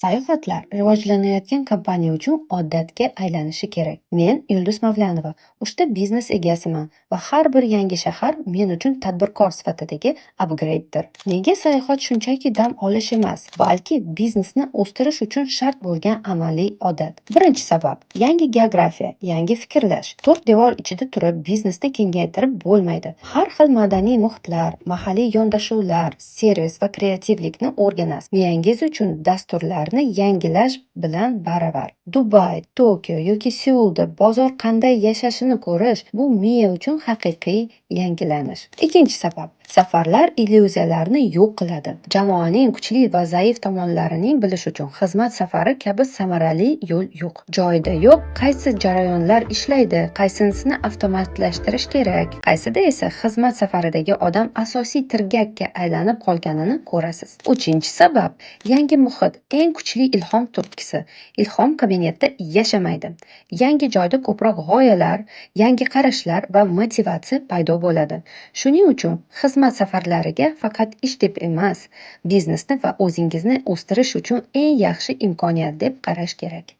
Sayohatlar rivojlanayotgan kompaniya uchun odatga aylanishi kerak. Men Yulduz Mavlanova, uchta biznes egasiman va har bir yangi shahar men uchun tadbirkor sifatidagi upgradedir. Nega sayohat shunchaki dam olish emas, balki biznesni o'stirish uchun shart bo'lgan amaliy odat? Birinchi sabab: yangi geografiya, yangi fikrlash. To'rt devor ichida turib biznesni kengaytirib bo'lmaydi. Har xil madaniy muhitlar, mahalliy yondashuvlar, servis va kreativlikni o'rganasiz. Miyangiz uchun dasturlarni yangilash bilan baravar. Dubay, Tokio yoki Seulda bozor qanday yashashini ko'rish bu miya uchun haqiqiy yangilanish. Ikkinchi sabab: safarlar illyuziyalarni yo'q qiladi. Jamoaning kuchli va zaif tomonlarini bilish uchun xizmat safari kabi samarali yo'l yo'q. Joyida yo'q, qaysi jarayonlar ishlaydi, qaysinisini avtomatlashtirish kerak, qaysida esa xizmat safaridagi odam asosiy tirgakka aylanib qolganini ko'rasiz. Uchinchi sabab: yangi muhit eng kuchli ilhom turtkisi. Ilhom kabinetda yashamaydi. Yangi joyda ko'proq g'oyalar, yangi qarashlar va motivatsiya paydo bo'ladi. Shuning uchun xizmat safarlariga faqat ish deb emas, biznesni va o'zingizni o'stirish uchun eng yaxshi imkoniyat deb qarash kerak.